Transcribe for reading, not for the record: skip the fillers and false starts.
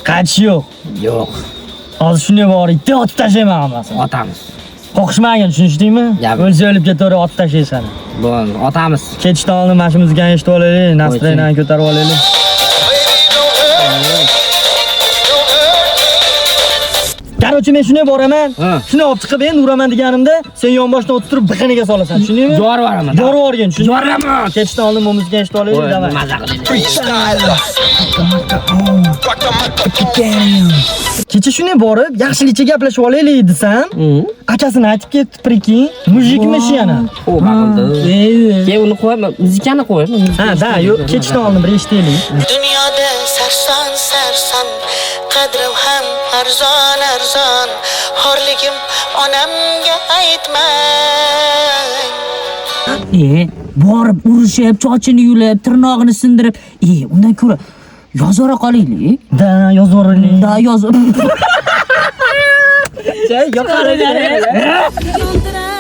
Qaytish yo'q. Yo'q. Hozir shunday borib, bitta otib tashlayman hammasini. Otamiz. Qo'rqishmagin, tushunishdingmi? Gap. O'lsa o'lib ketaver, otib tashlaysan. Bo'ldi, otamiz. Ketishdan oldin mana shu muzikani eshitib olaylik, настроение ni ko'tarib olaylik. Короче, men shunday boraman. Ha. Shuni olib chiqib endi uraman deganimda, sen yonboshdan o'tib turib biqiniga solasan, tushundingmi? Yorib yuboraman. Yorib yuborgin, tushundingmi? Yoraman. Ketishdan oldin bu muzikani eshitib olaylik, Qo'y, давай. maza qilaylik. Kecha shunday borib, yaxshilikcha gaplashib olaylik desam, akasini aytib ketdi, прикинь. Мужик mish yana. O, baqildi. Keyin uni qo'y, muzikani qo'y. Ha, да, yo'q, ketishdan oldin bir eshitaylik. Dunyoda sarson sarson, qadrim ham arzon arzon, xo'rligim onamga aytmang. Borib urishib, chochini yulib, tirnog'ini sindirib, undan ko'ra yozora qolaylik. Да, yozib yuboraylik. Да, yoz. Chay, yoqar. Yondirar.